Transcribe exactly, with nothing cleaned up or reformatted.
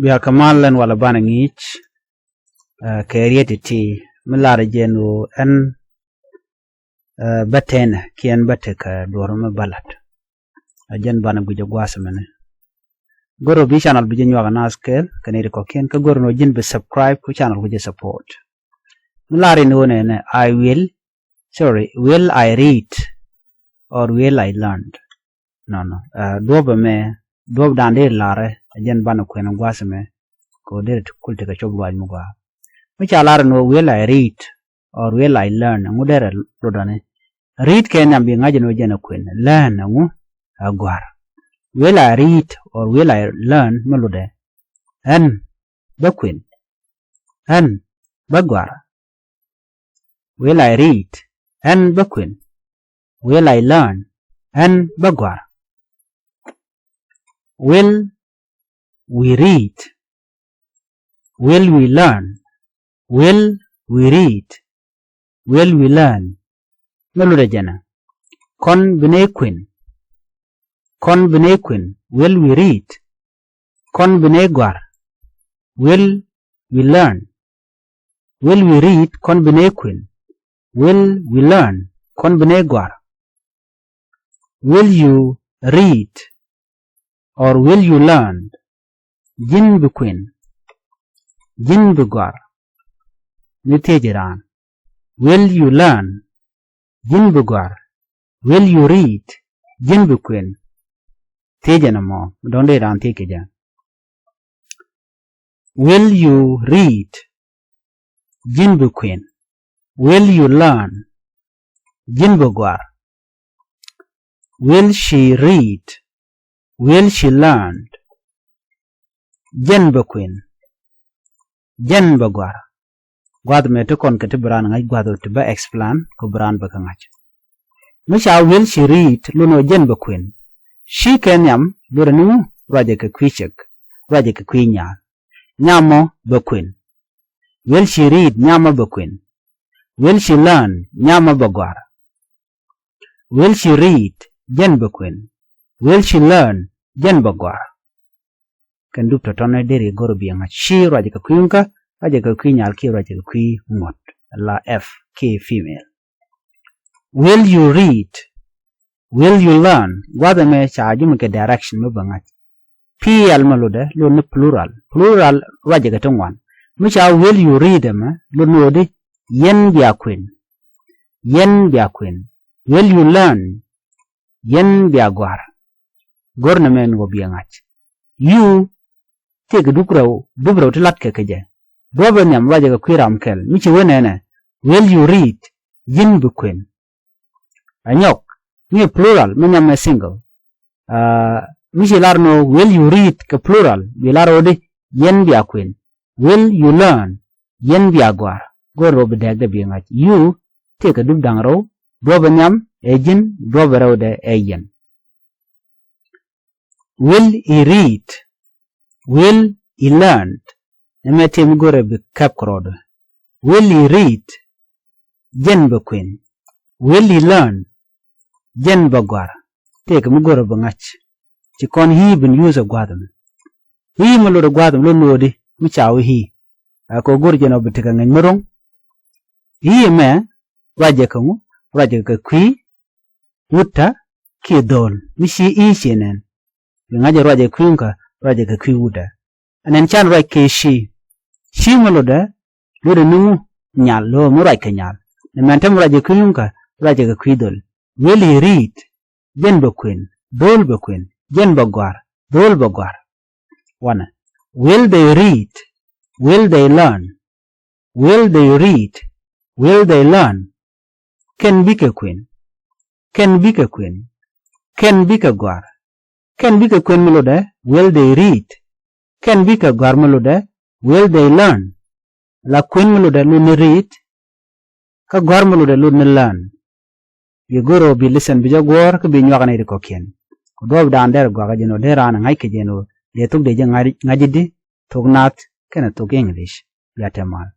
Bia kɛ mal ɛn walɛ banɛ ŋi̱i̱c kɛ riet ti ti mi lar jɛn ɣöö ɛn bä tɛnɛ kiɛ ɛn bä tekɛ duɔ̱r mi bä la̱t. Ɛ jɛn banɛ guic ɛ gua̱a̱th mɛnɛ. Go̱r ɣöö bi channel bi jɛ nyuak ɛ naath kɛɛl kɛ nɛy ti kɔ̱kiɛn, kä go̱r ɛn ɣöö ji̱n bi subscribe ku channel ku jɛ support. Mi lar in ɣöö nɛnɛ, I will, sorry, will I read or will I learn? Nɔnɔ, duɔ̱p ɛmɛ, duɔ̱p dan dee larɛ ɛ jɛn banɛ kuɛn ɛ gua̱a̱th ɛmɛ. Kɛ ɣöö derɛ ti kul tekɛ cop luaac mi gɔaa. Mi ca lar ɛn ɣöö will I read or will I learn, ɛŋu derɛ lotdɔni? Read kɛ nhiam bi ŋa̱c ɛn ɣöö jɛn ɛ kuɛn. Learn ɛŋu? Ɛ gɔ̱a̱r. Will I read or will I learn mi lotdɛ? Ɛn bä kuɛn. Ɛn bä gɔ̱a̱r. Will I read? Ɛn bä kuɛn. Will I learn? Ɛn bä gɔ̱a̱r. Will we read? Will we learn? Will we read? Will we learn? Mi lotdɛ jɛnɛ. Kɔn bi nɛ kuɛn. Kɔn bi nɛ kuɛn. Will we read? Kɔn bi nɛ gɔ̱a̱r. Will we learn? Will we read? Kɔn bi nɛ kuɛn. Will we learn? Kɔn bi nɛ gɔ̱a̱r. Will you read or will you learn? Ji̱n bi kuɛn. Ji̱n bi gɔ̱a̱r. Ni thiec raan. Will you learn? Ji̱n bi gɔ̱a̱r. Will you read? Ji̱n bi kuɛn. Thiec ɛn ɛmɔ mi dɔ̱ŋ dee raan thiec kɛ jɛ. Will you read? Ji̱n bi kuɛn. Will you learn? Ji̱n bi gɔ̱a̱r. Will she read? Will she learn? Jɛn bi kuɛn. Jɛn bi gɔ̱a̱r. Gua̱a̱th mɛ ti kɔn kɛ ti bi raan ŋa̱c gua̱a̱th ti bä explain kɛ bi raan bä kɛ ŋa̱c. Mi ca will she read lun ɔ jɛn bä kuɛn. She kɛ nhiam luɔtdɛ ni ŋu? Ruacɛ kɛ kui̱ cek. Ruacɛ kɛ kui̱ nyaal. Nyamɔ bä kuɛn. Will she read? Nyamɔ bä kuɛn. Will she learn? Nyamɔ bä gɔ̱a̱r. Will she read? Jɛn bä kuɛn. Will she learn? Jɛn bä gɔ̱a̱r. Kɛn dup tɔ̱tɔ̱nɛ deri go̱r biɛ ŋa̱c. She ruacɛ kɛ kui̱ ŋukä, ruacɛ kɛ kui̱ nyal kiɛ ruacɛ kɛ kui̱ ŋuɔ̱t. La F kiɛ female. Will you read? Will you learn? Gua̱th ɛmɛ ca jumi kɛ direction mi bä ŋa̱c. P L mi lotdɛ lot ni plural. Plural ruacɛ kɛ ti ŋuan. Mi ca will you read ɛmɛ lot ni ɣöö di yɛn bia kuɛn. Yɛn bia kuɛn. Will you learn? Yɛn bia gɔ̱a̱r. Go̱r nɛmɛ ɛn ɣöö biɛ ŋa̱c. You tëëkɛ dup rɛw, dup rɛw ti latkɛ kɛ jɛ. Duɔ̱pɛ nhiam ruacɛ kɛ kui̱ ram kɛl. Mi ci wee nɛnɛ, will you read? Ji̱n bi kuɛn. Ɛ nyɔk, mi plural, mi nhiam ɛ single. Mi ci lar ni ɣöö will you read kɛ plural, bi lar ɣöö di yɛn bia kuɛn. Will you learn? Yɛn bia gɔ̱a̱r. Go̱r rɛw bi dɛɛkdɛ bi ŋa̱c. You tëëkɛ dup da̱ŋ rɛw, duɔ̱pɛ nhiam ɛ ji̱n, duɔ̱pɛ rɛwdɛ ɛ yɛn. Will he read? Will he learn? Ɛmɛ tëë mi go̱rɛ bi kɛp kɛ rɔɔdɛ. Will he read? Jɛn bɛ kuɛn. Will he learn? Jɛn bɛ gɔ̱a̱r. Tëëkɛ mi go̱rɛ bi ŋa̱c. Ci kɔn he bin use ɛ gua̱a̱th ɛmɛ. He mi lot ɛ gua̱a̱th ɛmɛ lot ni ɣöö di mi ca wee he. Ɛ kɛ go̱r jɛn ɔ bi tekɛ ŋäc mi ro̱ŋ. He ɛmɛ ruacɛ kɛ ŋu? Ruacɛ kɛ kui̱ wutdä kiɛ dho̱o̱l mi ci i̱ ci nɛn. Bi ŋa̱cɛ ruacɛ kui̱ ŋukä? Ruacɛ kɛ kui̱ wutdä. Ɛn ɛn can ruac kɛ ci. Ci mi lotdɛ, lotdɛ ni ŋu? Nyal, lo̱o̱ mi ruac kɛ nyal. Ni mɛn te mi ruacɛ kui̱ ŋukä? Ruacɛ kɛ kui̱ dho̱l. Will he read? Jɛn bɛ kuɛn. Dho̱o̱l bɛ kuɛn. Jɛn bɛ gɔ̱a̱r. Dho̱o̱l bɛ gɔ̱a̱r. Wanɛ. Will they read? Will they learn? Will they read? Will they learn? Kɛn bikɛ kuɛn. Kɛn bikɛ kuɛn. Kɛn bikɛ gɔ̱a̱r. Kɛn bikɛ kuɛn mi lotdɛ, will they read? Kɛn bikɛ gɔ̱a̱r mi lotdɛ, will they learn? La kuɛn mi lotdɛ lot ni read, kä gɔ̱a̱r mi lotdɛ lot ni learn. Bi go̱r ɣöö bi lesson bi jɛ guɔ̱ɔ̱r kä bi nyuak ni ti kɔ̱kiɛn. Ku duɔ̱ɔ̱p dan derɛ guakä jɛn ɣöö dee raan ŋa̱c kɛ jɛn ɣöö dee thok dee jɛ ŋa̱c, ŋa̱c i̱di, thok naath kɛnɛ thok English. Bia te mal.